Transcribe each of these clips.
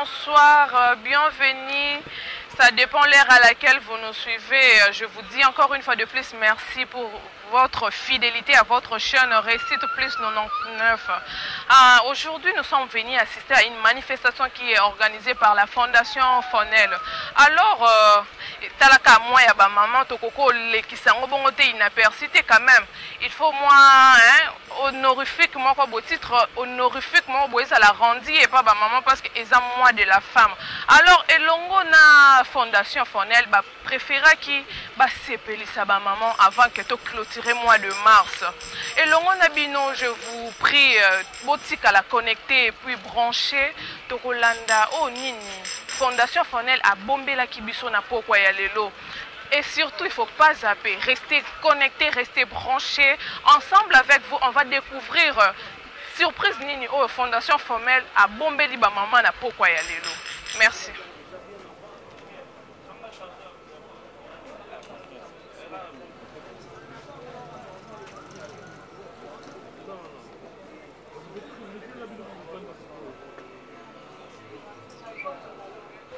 bonsoir, bienvenue. Ça dépend l'heure à laquelle vous nous suivez. Je vous dis encore une fois de plus merci pour votre fidélité à votre chaîne Réussite Plus 99. Ah, aujourd'hui, nous sommes venus assister à une manifestation qui est organisée par la Fondation Fonel. Alors, talaka moi ya ba maman tokoko lekisa ngo bongo te inaperçu te quand même. Il faut moi, hein, honorifique moko bo titre honorifique moko bo ezala rendu et pas ba maman parce que eza mois de la femme. Alors elongo na Fondation Fonel ba préféraki ba sepelisa ba maman avant que to clôturer mois de mars. Elongo na bino, je vous prie, botika la connecter et puis brancher tokolanda oh nini Fondation Fonel a bombelaki biso na pokwa ya lelo. Et surtout, il ne faut pas zapper. Restez connectés, restez branchés. Ensemble avec vous, on va découvrir surprise nini oyo Fondation Fonel a bombeli ba maman na pokwa ya lelo. Merci.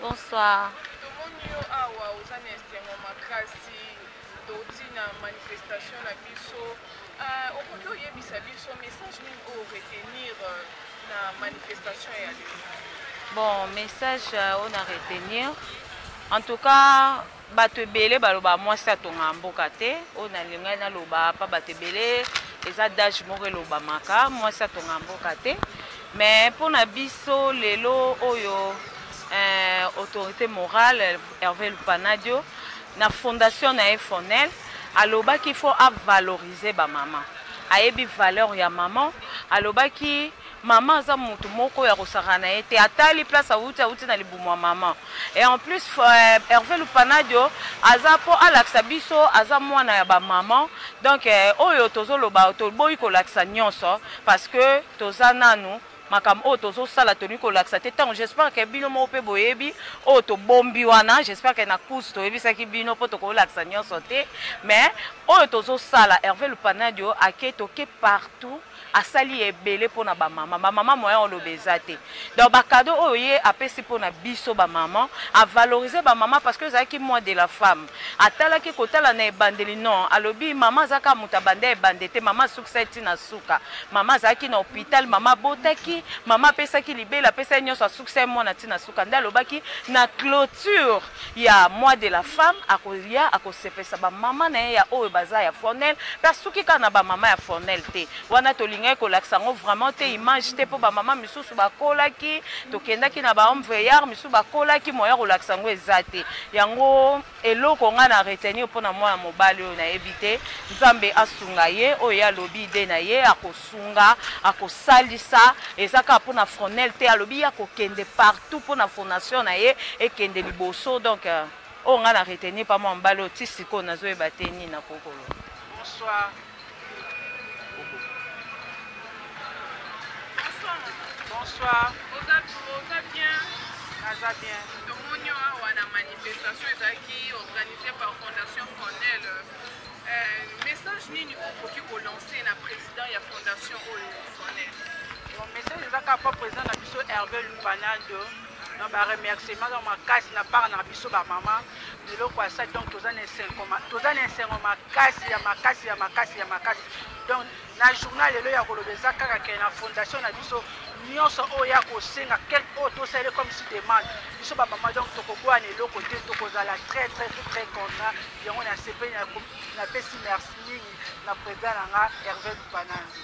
Bonsoir. Tomoni yo awa oza na esengo makasi, touti na manifestation na biso. Okoki oyebisa biso message nini oyo retenir na manifestation ya lelo? Bon, message oyo na retenir, en tout cas bato ebele baloba mwasi atonga mboka te, oyo nalingai naloba pa bato ebele eza dage moko elobamaka mwasi atonga mboka te, mais mpona biso lelo oyo autorité morale Hervé Lupanadio na fondation na ye Fonel alobaki faut avaloriser ba mama, ayebi valeur ya maman, alobaki mama aza mutu moko ya kosaka na ye te, atali place awuti, awuti na libumu ya mama. Et en plus Hervé Lupanadio aza po alakisa biso aza mwana ya ba maman, donc oyo tozoloba toboyi kolakisa nyonso parce que toza nanu makambo oyo tozosala tolingi kolakisa te. Ntango j'espère que bino moko mpe boyebi oyo tobombi wana, j'espère que na course toyebisaki bino mpo tokolakisa nyonso te, mais oyo tozosala Hervé Lupanadio ake toke partout asali ebele mpona ba mama, ba mama moyen oloba eza te. Donc ba cadeau oyo ye apesi mpona biso ba mama, a valoriser ba mama parce que ezalaki mois de la femme. Atalaki kotala na ebandeli non, alobi mama azaka moto abanda ebande te, mama asukisa ye ntina suka. Mama azalaki na hôpital, mama abotaki, mama apesaki libela, apesaki nyonso, asukisa ye mwana ntina suka. Nde alobaki na clôture ya mois de la femme akoya akosepesa ba mama na ye ya oyo baza ya Fonel, pe asuki kaka na ba mama ya Fonel te. Wana tolingaki kolakisa yango vraiment te image te mpo ba mama misusu bakolaki, tokendaki na ba homme veillard misusu bakolaki, moyen kolakisa yango eza te. Yango eloko nga na retenir mpona mwana mobali oyo nayebi te, Nzambe asunga ye, oyo ye alobi ide na ye akosunga, akosalisa, eza kaka mpona Fonel te, alobi ye akokende partout mpona fondation na ye ekende liboso. Donc oyo nga na retenir pa mwana mobali oyo ti sikoyo nazoyeba te nini nakokolo. Bonsoir. Bonsoir. Oza bien? Naza bien. Tomoni yo awa na manifestation ezalaki organisée par Fondation Fonel. Message nini okoki kolancer na président ya fondation oyo Fonel? Bon, message eza kaka pa président na biso Hervé Lupanado na ba remerciement na makasi na part na biso ba mama eloko asali. Donc toza na esengo makasi ya makasi ya makasi ya makasi. Donc na journal lelo ya koloba eza kaka ke na fondation na biso nyonso oyo ya kosenga quelque oyo tosaleli comme si demande biso ba mama, donc tokoboya na eloko te, tokozala très très très très content. Yango na sepeli, napesi merci mingi na président na nga Hervé Lupanandi.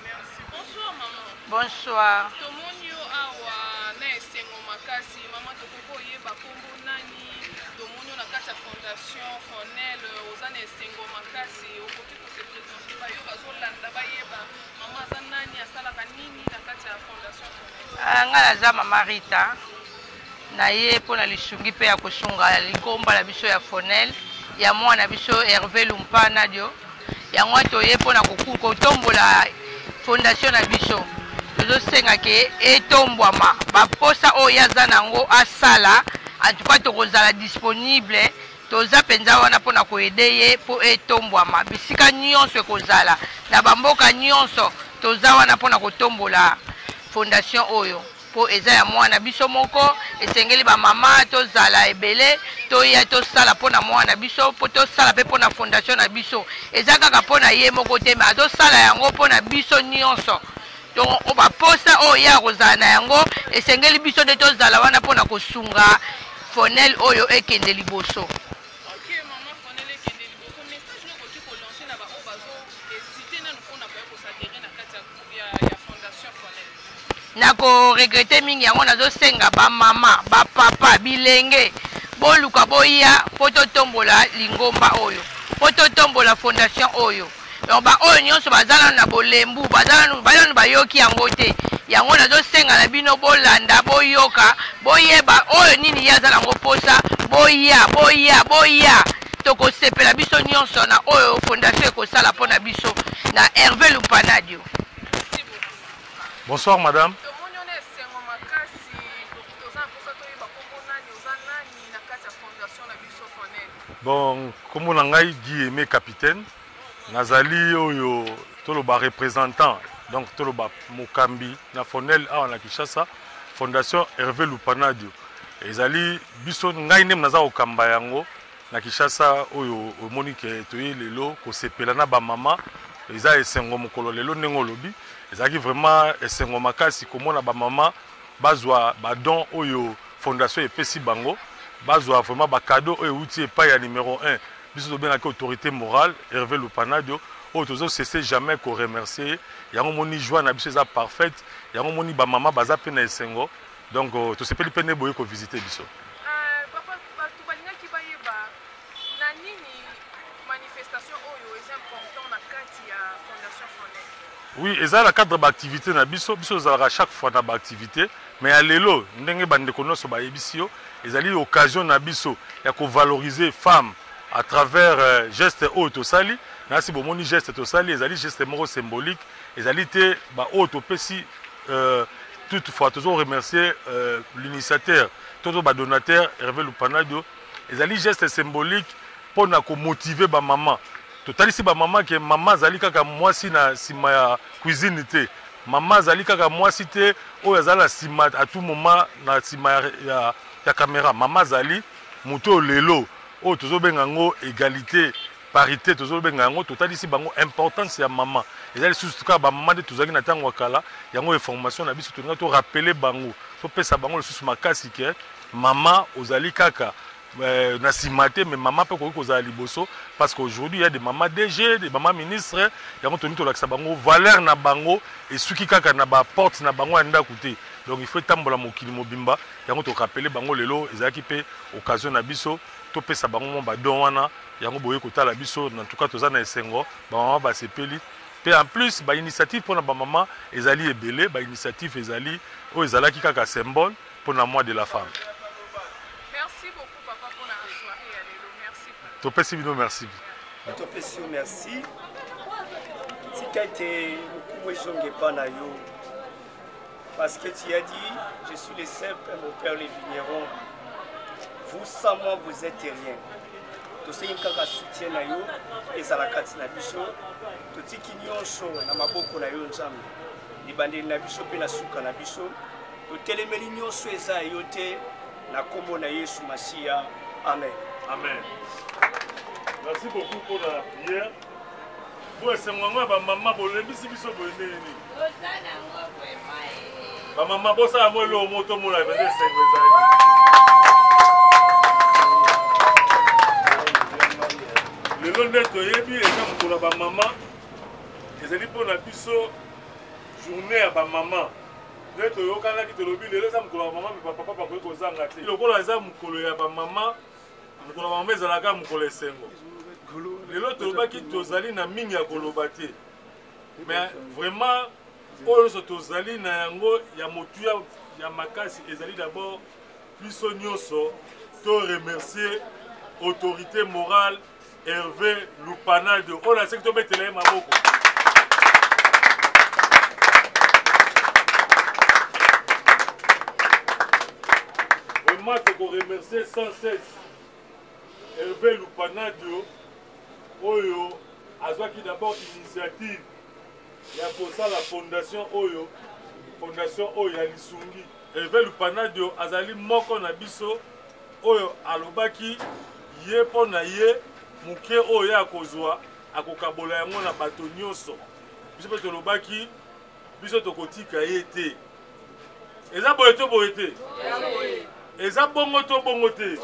Merci. Bonsoir maman. Bonsoir. Tomoni yo awa na esengo makasi maman, tokoki oyeba kombo nani? Tomoni yo na kati ya fondation Fonel, oza na esengo makasi, okoki ko se présenter ba yo bazolanda bayeba mama aza nani, asalaka nini na kati ya fondation Fonel? Nga naza mama Rita, na ye mpona lisungi mpe ya kosunga likomba na biso ya Fonel ya mwana biso Hervé Lumpanadio. Yango toye mpona kotombola fondation na biso, tozosenga ke etombwama baposa oyo aza nango asala. En tout cas tokozala disponible, toza mpenza wana mpona koyede ye mpo etombwama bisika nyonso ekozala na bamboka nyonso, toza wana mpona kotombola fondation oyo. mpo eza ya mwana biso moko. Esengeli bamama tozala ebele, toya tosala mpo na mwana biso, mpo tosala mpe mpo na fondation na biso. Eza kaka mpo na ye moko te, me azosala yango mpo na biso nyonso. Donc baposa oyo ye akozala na yango, esengeli biso nde tozala wana mpo na kosunga Fonel oyo ekende liboso. Ok, maman, Fonel ekende liboso. Message nini okoki kolancer na baoyo bazo hésiter nanu mpona koya kosadere na kati ya fondation Fonel? Nakoregrete mingi yango. Nazosenga bamama, bapapa, bilenge, boluka boya mpo totombola lingomba oyo, mpo totombola fondation oyo. Donc baoyo nyonso baza nanu na bolembu, baza nanu bayoki yango te, yango nazosenga na bino bolanda, boyoka, boyeba oyo nini ye aza nango mposa. Boya, boya, boya, tokosepela biso nyonso na oyo fondation ekosala mpo na biso na Hervé Lumpanadio. Bonsoir madame. Tomoni wana esengo makasi, toza na mposa toyeba kombo nani, oza nani na kati ya fondation na biso Fonel? Bon, kombo na ngai Guy Aimé Capitaine. Nazali oyo toloba représentant, donc toloba mokambi na Fonel awa na Kinshasa. Fondation Hervé Lupanadio ezali biso, ngai nde naza kokamba yango na Kinshasa. Oyo omoni ke toye lelo kosepela na bamama, eza esengo mokolo lelo. Ndenge olobi, ezalaki vraiment esengo makasi komona bamama bazwa badon oyo fondation epesi bango, bazwa vraiment bacadeau oyo euti epai ya numéro 1, biso tobengaki autorité morale Hervé Lupanadio, oyo tozocesse jamais koremercier ye. Yango moni joie na biso eza parfaite, yango moni bamama baza mpe na esengo. Donc tosepeli mpe nde boye kovisite biso. Papa, bato balingaki bayeba na nini manifestation oyo eza important na kati ya fondation Fonel? Oui, eza na cadre baactivité na biso. Biso tozalaka chaque fois na baactivité, mais ya lelo, ndenge bandeko nyonso bayebisi yo, ezali occasion na biso ya kovaloriser femme à travers geste oyo tosali. Nasi bomoni geste tosali, ezali geste moko symbolique, ezali te baoyo topesi. Toutefois tozo remercier l'initiateur to badonateur Hervé Lupanadio. Ezali geste symbolique mpona komotiver bamama. Totalisi bamama ke mama azali kaka mwasi na nsima ya cuisine te, mama azali kaka mwasi te oyo azali na nsima à tout moment na nsima ya caméra. Mama azali moto oyo lelo oyo tozobenga yango égalité, parité, tozobenga yango. Totalisi bango importance ya mama. Eza lisusu kaka bamama nde tozalaki na ntango ya kala. Yango information na biso, tolinga torappeler bango, topesa bango lisusu makasi ke mama ozali kaka na nsima te, mais mama mpe okoki kozala liboso, parce qu'aujourd'hui il y a des mamas DG, des mamas ministres. Yango tolingi tolakisa bango valeur na bango esuki kaka na baporte na bango ya ndako te. Donc il faut etambola mokili mobimba. Yango torappeler bango lelo, ezalaki mpe occasion na biso topesa bango mwa badon wana. Yango boye kotala biso, en tout cas toza na esengo, bamama basepeli mpe. En plus bainitiative mpona bamama ezali ebele, bainitiative ezali. Oyo ezalaki kaka symbole mpona mois de la femme. Merci beaucoup papa mpona soirée ya lelo, merci. Topesi bino merci. Topesi yo merci. Tika ete lokumu ezonga epa na yo, parce que tu as dit: je suis le cep et mon père le vigneron, vous, sans moi, vous êtes rien. Tosengi kaka soutien na yo ezala kati na biso. Totiki nyonso na maboko na yo Nzambe, libandeli na biso mpe na suka na biso. Totelemeli nyonso eza ya yo te, na nkombo na Yesu Masiya, amen. Amen. Merci beaucoup pour la prière. Bo esengo yango ya bamama, bolembisi biso boye ndenge nini? Bamama, bosala mo eloko moko tomona mpenza esengo ezali. Lelo nde toyebi eza mokolo ya bamama, ezali mpona biso journée ya bamama. Nde toyokanaki, tolobi lelo eza mokolo ya bamama, me bapapa bakoki kozanga te. Lokola eza mokolo ya bamama, mokolo ya bamama ezalaka mokolo esengo. Lelo tolobaki tozali na mingi ya koloba te, mais vraiment oyo nyonso tozali na yango ya motuya ya makasi ezali d'abord biso nyonso to remercier autorité morale Hervé Lupanado oyo naseki tobetela ye maboko. Vraiment tokoremercier sans cesse Hervé Lupanadio oyo azwaki d'abord initiative ya kosala fondation oyo, fondation oyo ya lisungi. Herve Lupanadio azali moko na biso oyo alobaki ye mpo na ye moke oyo ye akozwa akokabola yango na bato nyonso. Biso mpe tolobaki biso tokotika ye te. Eza boye to boye te? Eza bongo to bongo te?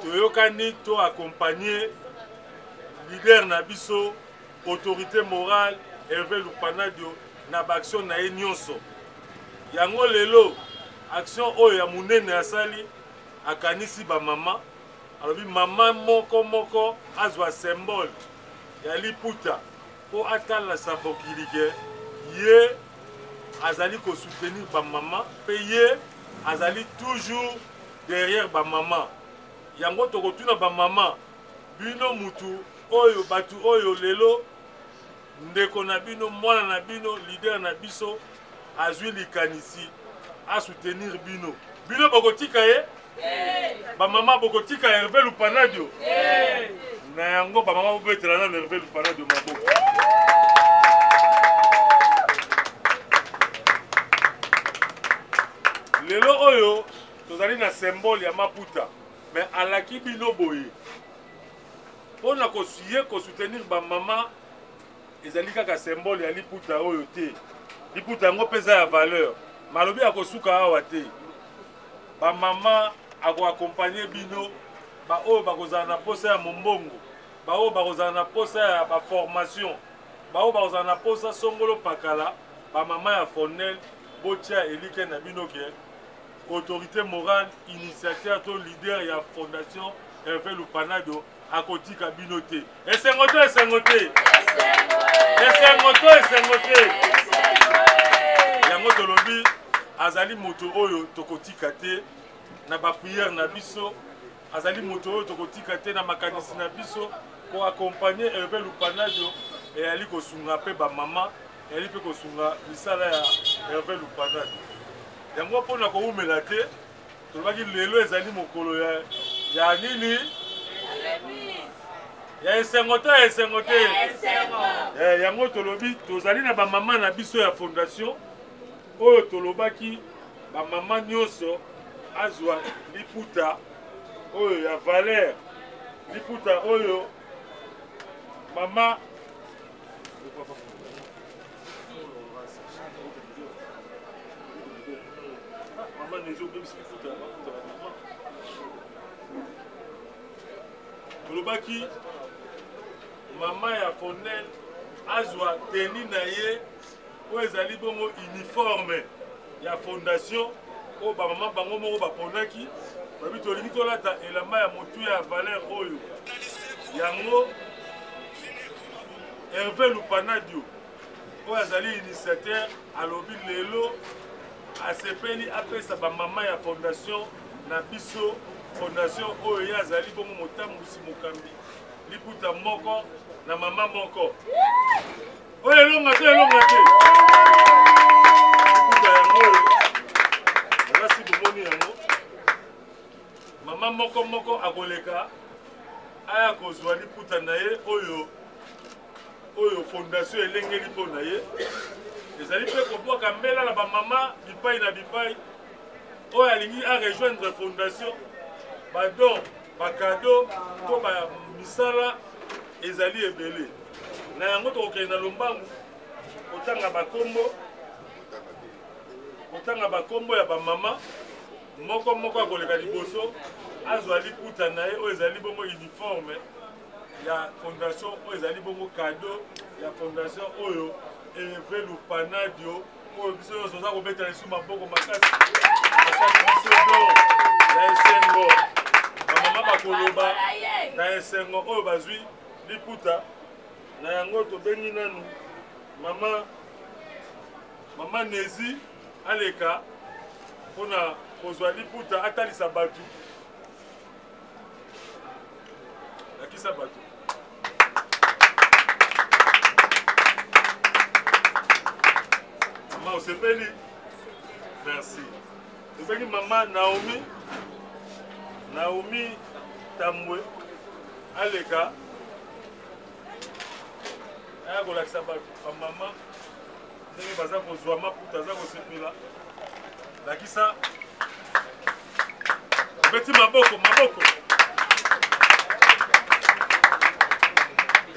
Toyokani to accompagner leader na biso autorité morale Hervé Lupanadio na ba action na ye nyonso. Yango lelo action oyo ya monene asali akanisi ba mama, alobi mama moko moko azwa symbole ya liputa mpo atalasa mokili ke ye azali ko soutenir ba mama mpe ye azali toujours derrière ba mama. Yango tokotuna ba mama bino mutu oyo batu oyo lelo ndeko na bino mwana na bino leader na biso azwi likanisi a soutenir bino, bino bokotika ye? Bamama bokotika Herve Lupanadio? Na yango bamama bobetela nano Herve Lupanadio maboko. Lelo oyo tozali na symbole ya maputa, mais alaki bino boye mpo na ye kosoutenir bamama ezali kaka symbole ya liputa oyo te. Liputa yango mpe eza ya valeur, malobi akosuka awa te. Bamama akoakompagne bino, baoyo bakozala na posa ya mombongo, baoyo bakozala na posa ya baformation, baoyo bakozala na posa songolo pakala, bamama ya Fonel botia elikya na bino ke autorité morale, initiateur to leader ya fondation Hervé Lupanado akotika bino te. Esengo to esengo te? Esengo to esengo te? Yango tolobi azali moto oyo tokotika te na ba prière na biso, azali moto oyo tokotika te na makanisi na biso. Ko accompagner Hervé Lupanado eyali kosunga mpe ba mama, eyali mpe kosunga misala ya Hervé Lupanado. Yango mpo na kowumela te, tolobaki lelo ezali mokolo ya, ya nini? Ya esengo to ya esengo te? Eh, yango tolobi tozali na bamama na biso ya fondation oyo tolobaki bamama nyonso azwa liputa oyo ya valeur, liputa oyo mama Tolobaki mama ya Fonel azwa teni na ye oyo ezali bongo uniforme ya fondation oyo bamama bango moko baponaki, babi tolingi tolata elamba ya motuya ya valeur oyo. Yango Hervé Lupanadio oyo azali initiateur alobi lelo asepeli apesa bamama ya fondation na biso, fondation oyo ye azali bongo motambwisi mokambi, liputa moko na mama moko oyo elonga te, elonga te. Liputa yango oyo aza si bomoni yango, mama moko moko akoleka aya kozwa liputa na ye oyo oyo fondation elengeli mpo na ye. Ezali mpe kobwaka mbela na bamama bipai na bipai oyo alingi a rejoindre fondation, badon, bakado to bamisala ezali ebele. Na yango tokokende na lombangu kotanga bakombo, kotanga bakombo ya bamama moko moko akoleka liboso azwa liputa na ye oyo ezali bongo uniforme ya fondation oyo ezali bongo cadeau ya fondation oyo Hervé Lupanadio oyo biso nyonso toza kobetela lisusu maboko makasi. Asali biso don ya esengo, bamama bakoloba na esengo oyo bazwi liputa na yango. Tobengi nanu mama, mama Nezi aleka mpona kozwa liputa, atalisa bato, lakisa bato. Mama osepeli? Merci. Tobengi mama Naomi, Naomi Tambwe aleka aya kolakisa bato bamama ndenge baza kozwa maputa, aza kosepela. Lakisa. Obeti maboko, maboko.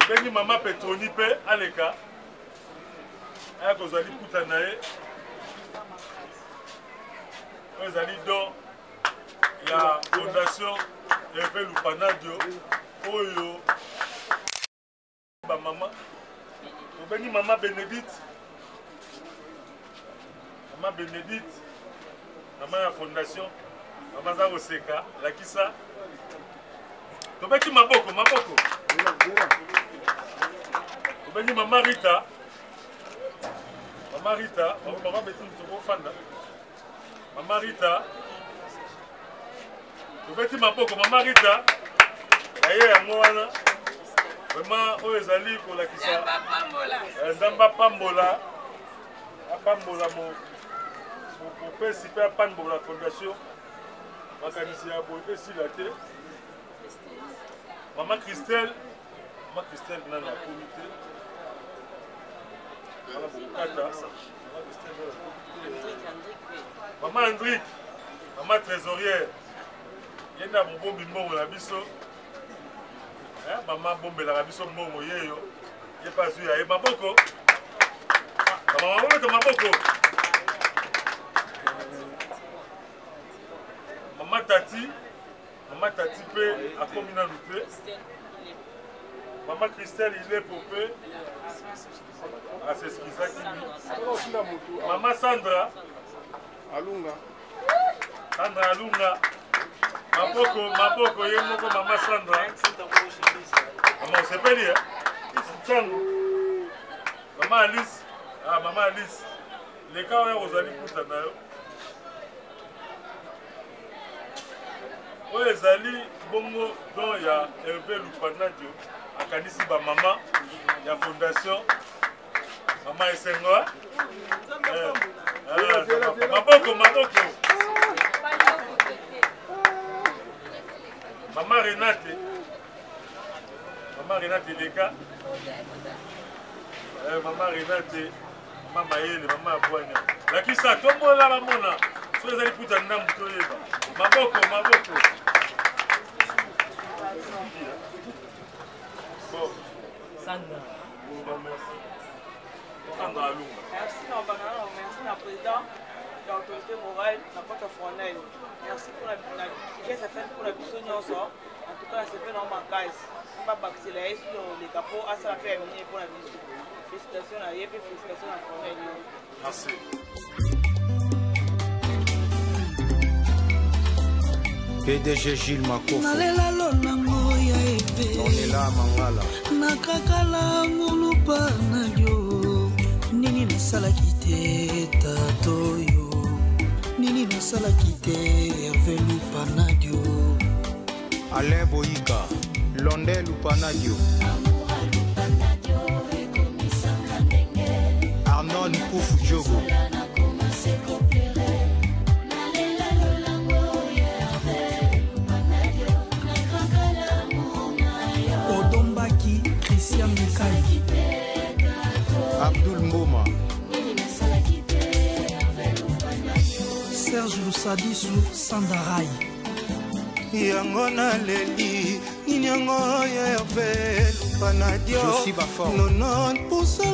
Ebengi mama Petroni mpe aleka aya kozwa liputa na ye oyo ezali don ya fondation Hervé Lupanadio oyo bamama. Tobengi mama Benedicte, mama Benedicte, mama ya fondation. Mama aza koseka. Lakisa, tobeti maboko, maboko. Tobengi mama Rita, mama Rita, mama Betty, tokofanda. Mama Rita, tobeti maboko. Mama Rita aye yango wana. Vraiment, oyo ezali kolakisa Nzambe apambola, apambola mopesi mpe apambola fondation. Makanisi ya boye mpe esila te. Mama Christelle, mama Christelle nano akomi te wana, bokokata. Mama Andrik, mama trésorière, ye nde mobombi mbongo na biso. Mama abombelaka biso mbongo yeyo, ye mpe azwi ya ye. Maboko, mama, maboko, maboko. Mama Tati, mama Tati mpe akomi nanu te. Mama Christelle Ilepo mpe aseskizaki. Mama Sandra Alunga, Sandra Alunga, maboko, maboko. Ye moko mama Sandra. Mama osepeli ntango mama Alice, ah, mama Alice, leka oyo kozali kuta na yo. Oyo ezali bongo don ya Hervé Lupanadio, akanisi bamama ya fondation. Mama esengo, maboko, maboko. Mama Renate, mama Renate leka. Mama Renate, mama mayele, mama ya bwanya, lakisa, tombola, bamona soki ezali puta ndambu, toyeba. Maboko, maboko. Bon. Sandra. Bon, merci. Sandra Alunga. Merci na banana, merci na président ya autorité morale na kota Fornel. Merci pour la pièce affaire pour la biso nyonso. En tout cas, nasepeli nango makasi. Babakisela ye soki oleka mpo asala mpe ya minene mpo na biso. Félicitation na ye mpe félicitation na Fornel nyonso. Merci. PDG Gilles Makofo. Nalela lonango ya eve. Ornella Mangala. Nakakala ngulupa na yo. Nini nasalaki te tatoyo? Nini nasalaki te Herve Lupanadio? Alain Boyika, Londe Lupanadio. Arnold Nkufu Diogo. Odombaki Christian Mikai. Abdul Mboma. Serge Lusadisu Sandarai. Yango naleli nini yango ya Herve Lupanadio? Josi Bafor. Nonon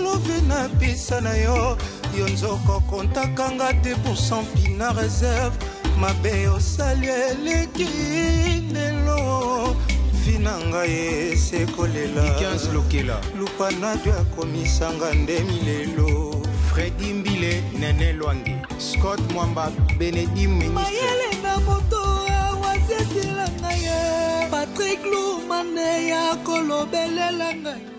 love na pisa na yo, yo nzoko kontakanga te pourcent pina réserve. Mabe osali eleki lelo, vi na ngai esekolela. 15 Lokela. Lupanadio akomisanga nde milelo. Freddy Mbile, Nene Lwange, Scott Mwamba, Benedi Ministre. Mayele na moto awazetela ngai ye Patrik Lumane ya kolobelela ngai.